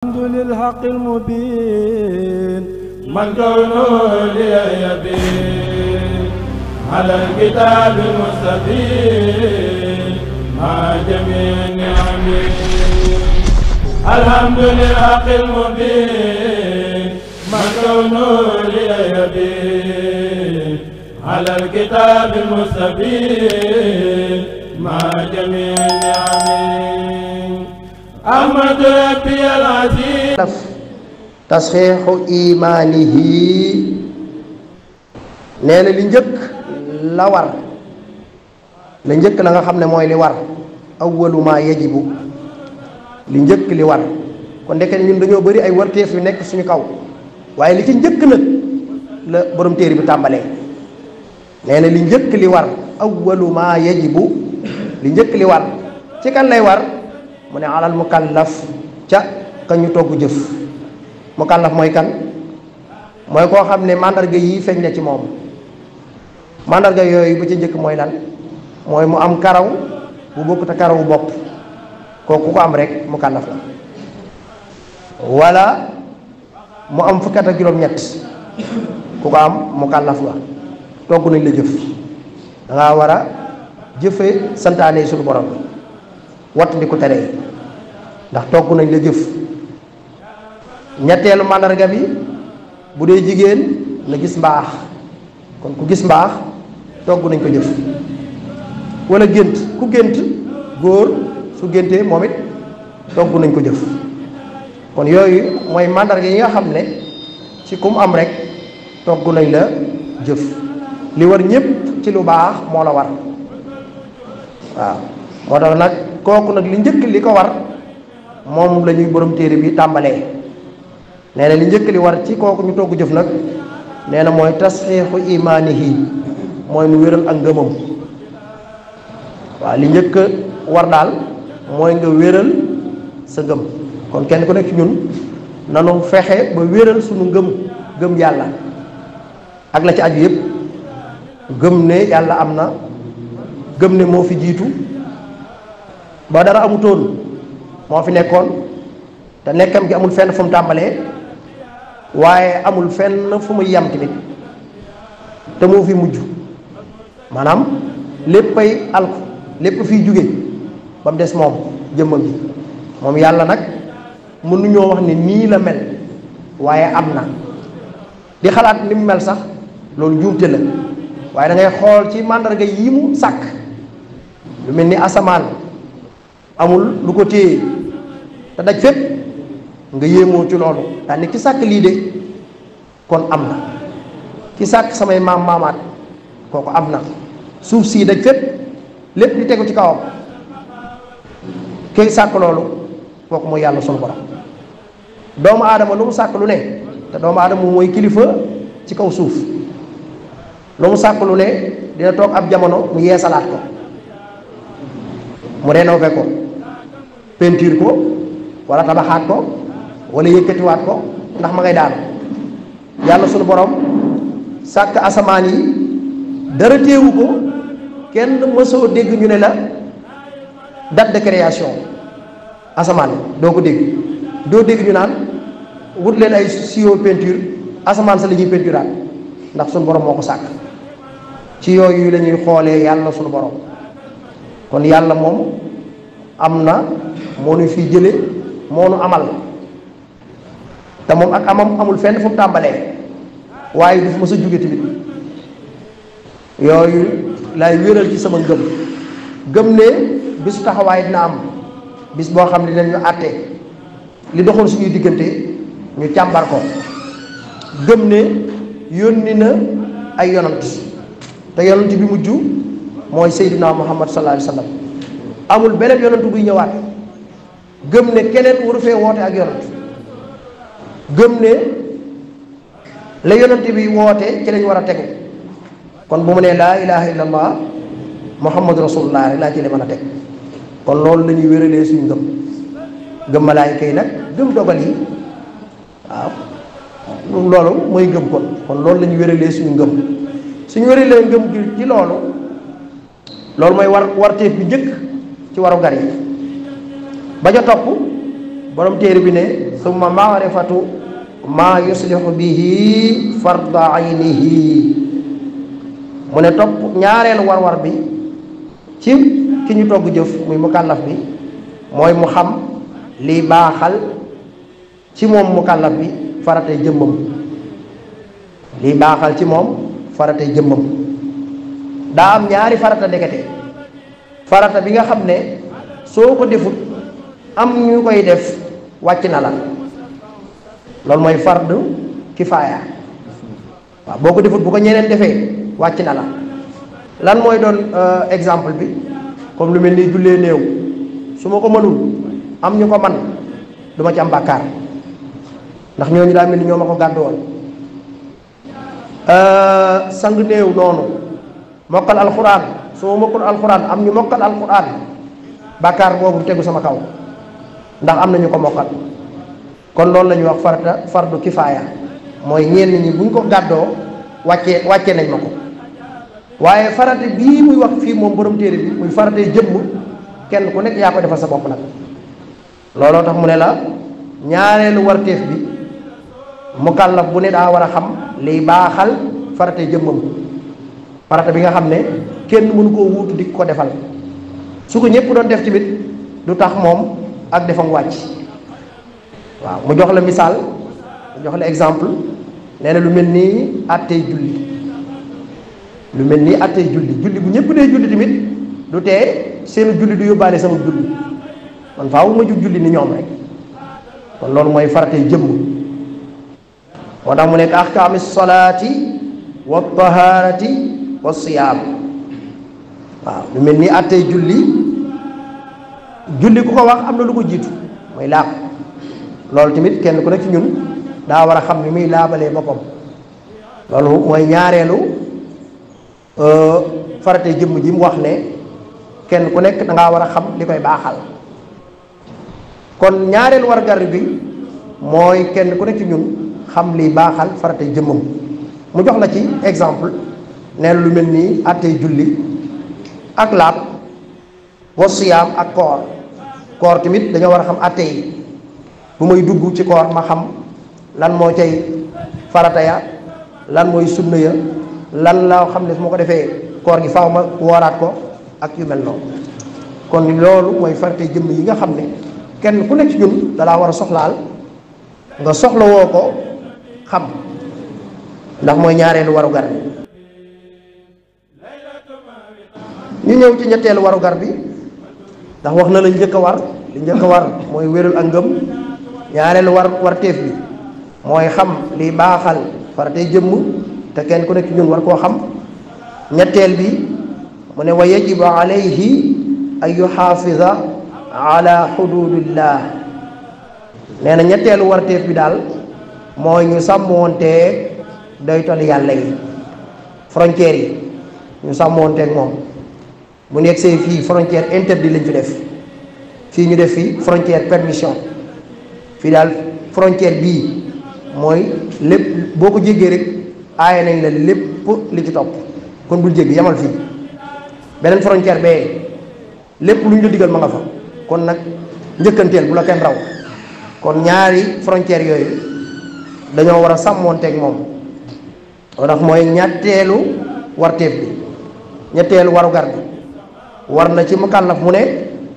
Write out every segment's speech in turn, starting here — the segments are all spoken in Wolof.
الحمد للحق المبين من كونه لي يبين على الكتاب المستبين مع جميع نعمه. الحمد للحق المبين من كونه لي يبين على الكتاب المستبين مع جميع نعمه. أحمد ربي العزيز تصحيح إيمانه nee na li njëkk la war la njëkk la nga xam ne mooy li war awwalu ma yajibu li njëkk li war kon ndeke ñun dañoo bëri ay warteef yu nekk suñu kaw waaye li ci njëkk nag la borom téere bi tàmbalee nee na li njëkk li war awwalu ma yajibu li njëkk li war ci kan lay war mu ne alal mukallaf ca ka ñu togg jëf mukallaf mooy kan mooy koo xam ne mandarga yi feeñ na ci moom mandarga yooyu bu ci njëkk mooy lan mooy mu am karaw bu bokkut ak karawu bopp kooku ko am rek mukallaf la wala mu am fukki at ak juróom-ñett ku ko am mukallaf la togg nañ la jëf da ngaa war a jëfe santaane suñu borom watt di ko tere ndax togg nañ la jëf ñetteelu màndarga bi bu dee jigéen na gis mbaax kon ku gis mbaax togg nañ ko jëf wala gént ku gént góor su géntee moom it togg nañ ko jëf kon yooyu mooy màndarga yi nga xam ne ci kum am rek togg nañ la jëf li war ñépp ci lu baax moo la war waaw moo tax nag kooku nag li njëkk li ko war moom la ñuy borom téere bi tàmbalee nee na li njëkk li war ci kooku ñu togg jëf nag nee na mooy tasxiixu imaanihi mooy mu wéral ak ngëmam waaw li njëkk war daal mooy nga wéral sa ngëm kon kenn ku nekk ci ñun nanu fexe ba wéral suñu gëm yàlla ak la ci aju yëpp gëm ne yàlla am na gëm ne moo fi jiitu ba dara amutoon moo fi nekkoon te nekkam gi amul fenn fu mu tàmbalee waaye amul fenn fu muy yam tamit te moo fi mujj maanaam léppay alku lépp fiy jóge ba mu des moom jëmmam ji moom yàlla nag mënuñoo wax ne nii la mel waaye am na di xalaat ni mu mel sax loolu njuumte la waaye da ngay xool ci màndarga yi mu sàkk lu mel ni asamaan amul lu ko téye te daj fépp nga yéemoo ci loolu daal ni ki sàkk lii de kon am na ki sàkk samay maamaat kooku am na suuf sii daj fépp lépp di tegu ci kawam ki sàkk loolu kooku mooy yàlla sunu borom doomu aadama lu mu sàkk lu ne te doomu aadama mooy kilifa ci kaw suuf lu mu sàkk lu ne dina toog ab jamono mu yeesalaat ko mu rénové ko peinture ko wala tabaxaat ko wala yëkkatiwaat ko ndax ma ngay daanu yàlla sunu borom sàkk asamaan yi dara téewu ko kenn mësoo dégg ñu ne la date de création asamaan doo ko dégg doo dégg ñu naan wut leen ay siyo peinture asamaan sa la ñuy peinturaat ndax sunu borom moo ko sàkk ci yooyu la ñuy xoolee yàlla sunu borom kon yàlla moom am na moo nu fi jële moo nu amal te moom ak amam amul fenn fu mu tàmbalee waaye du fi mës a jóge tamit yooyu laay wéral ci sama gëm ne bisu taxawaay dina am bis boo xam ne dinañu àtte li doxoon suñuy diggante ñu càmbar ko gëm ne yónni na ay yonant te yonant bi mujj mooy Seydina Muhammad sallallahu alayhi wa sallam amul beneen yonant buy ñëwaat gëm ne keneen waru fee woote ak yonant gëm ne la yonant bi woote ci lañ war a tegu kon bu mu nee laa ilaha illallah muhammadu rasulullah rek laa ci le mën a teg kon loolu la ñuy wéralee suñu gëm malaayika yi nag gëm dogal yi waaw loolu mooy gëm kon loolu la ñuy wéralee suñu wéralee ngëm gi ci loolu mooy warteef bi njëkk ci waru gar yi ba ca topp borom téere bi ne summa maarifatu maa yuslihu bihi farda aynihi mu ne topp ñaareelu war-war bi ci ki ñu togg jëf muy mukallaf bi mooy mu xam liy baaxal ci moom mukallaf bi faratay jëmmam liy baaxal ci moom faratay jëmmam daa am ñaari farata ndekete farata bi nga xam ne soo ko defut am ñu koy def wàcc na la loolu mooy fardu kifaaya waaw boo ko defut bu ko ñeneen defee wàcc na la lan mooy doon exemple bi comme lu mel ni jullee néew su ma ko mënul am ñu ko man du ma ci am bàkkaar ndax ñooñu daa mel ni ñoo ma ko gàddu woon sang néew noonu mokkal alxuraan su ma mokkul alxuraan am ñu mokkal alxuraan bàkkaar boobu tegu sama kaw ndax am na ñu ko mokkal kon loolu la ñuy wax fardu kifaaya mooy ñenn ñi buñ ko gàddoo wàccee nañ ma ko waaye farata bii muy wax fii moom borom téere bi muy faratee jëmm kenn ku nekk yaa ko defal sa bopp nag looloo tax mu ne la ñaareelu warteef bi mukallaf bu ne daa war a xam liy baaxal faratee jëmmam farata bi nga xam ne kenn mënu koo wuutu di ko defal su ko ñëpp doon def tamit du tax moom ak defam wàcc waaw mu jox la misaal mu jox la exemple nee na lu mel nii àttee julli lu mel nii àttee julli bu ñëpp dee julli tamit du tee seen julli du yóbbaale sama julli man faaw ma jug julli ni ñoom rek kon loolu mooy faratee jëmm moo tax mu nekk ahkaami salaati wa tahaarati wa siyaam waaw lu mel nii àttee julli ku ko wax am na lu ko jiitu mooy laab loolu tamit kenn ku nekk ci ñun daa war a xam ni muy laabalee boppam loolu mooy ñaareelu farate jëmm ji mu wax ne kenn ku nekk da ngaa war a xam li koy baaxal kon ñaareelu wargar bi mooy kenn ku nekk ci ñun xam liy baaxal farate jëmmam mu jox la ci exemple nee lu mel nii attey julli ak laab wa siyaam ak koor tamit dañoo war a xam atte yi bu may dugg ci koor ma xam lan moo cay farata ya lan mooy sunna ya lan la xam ne su ma ko defee koor gi faaw ma wooraat ko ak yu mel noonu kon loolu mooy farate jëmm yi nga xam ne kenn ku nekk ci ñun dalaa war a soxlaal nga soxla woo ko xam ndax mooy ñaareelu warugar bi ñu ñëw ci ñetteelu warugar bi ndax wax na la njëkk a war li njëkk a war mooy wérul ak ngëm ñaareelu warteef bi mooy xam liy baaxal faratey jëmm te kenn ku nekk ci ñun war koo xam ñetteel bi mu ne wa yajibu alayhi an yuxaafida ala xududillah nee na ñetteelu warteef bi daal mooy ñu sàmmoonteeg doytal yàlla yi frontières yi ñu sàmmoonteeg moom bu nekk see fii frontière interdit lañ fi def fii ñu def fi frontière permission fii daal frontière bii mooy lépp boo ko jéggee rek aaye nañ la lépp li ci topp kon bul jéggi yamal fii beneen frontière bee lépp lu ñu la digal ma nga fa kon nag njëkkanteel bu la kenn raw kon ñaari frontière yooyu dañoo war a sàmmoonteeg moom moo tax mooy ñetteelu warteef bi ñetteelu warugar bi war na ci mukallaf mu ne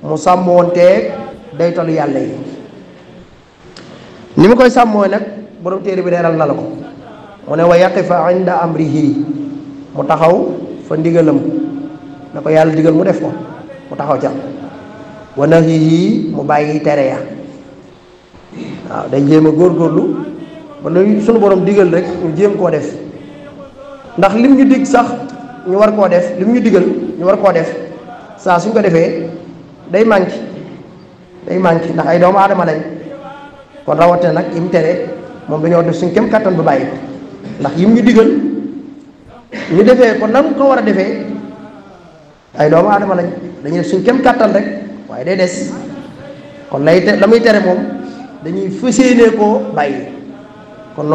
mu sàmmoonteeg daytalu yàlla yi ni mu koy sàmmoo nag borom téere bi leeral na la ko mu ne wa yaqifa inda amrihi mu taxaw fa ndigalam na ko yàlla digal mu def ko mu taxaw ca wa nahyihi mu bàyyi tere ya waaw day jéem a góorgóorlu ba lu sunu borom digal rek ñu jéem koo def ndax lim ñu dig sax ñu war koo def lim ñu digal ñu war koo def saa suñ ko defee day manqué ndax ay doomu aadama lañ kon rawate nag yim tere moom dañoo def suñ kem kattan ba bàyyi ko ndax yim ñu digal ñu defee ko nan ko war a defee ay doomu aadama lañ dañuy def suñ kem kattan rek waaye day des kon la muy tere moom dañuy fas yéene koo bàyyi kon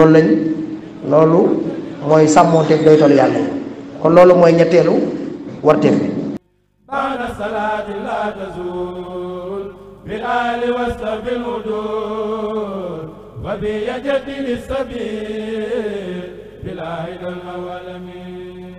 loolu mooy sàmmoonteeg doy tollu yàlla kon loolu mooy ñetteelu warteef bi بعد الصلاة لا تزول بالآل واستبق الهدول وبيجد للسبيل بلا هدى العالمين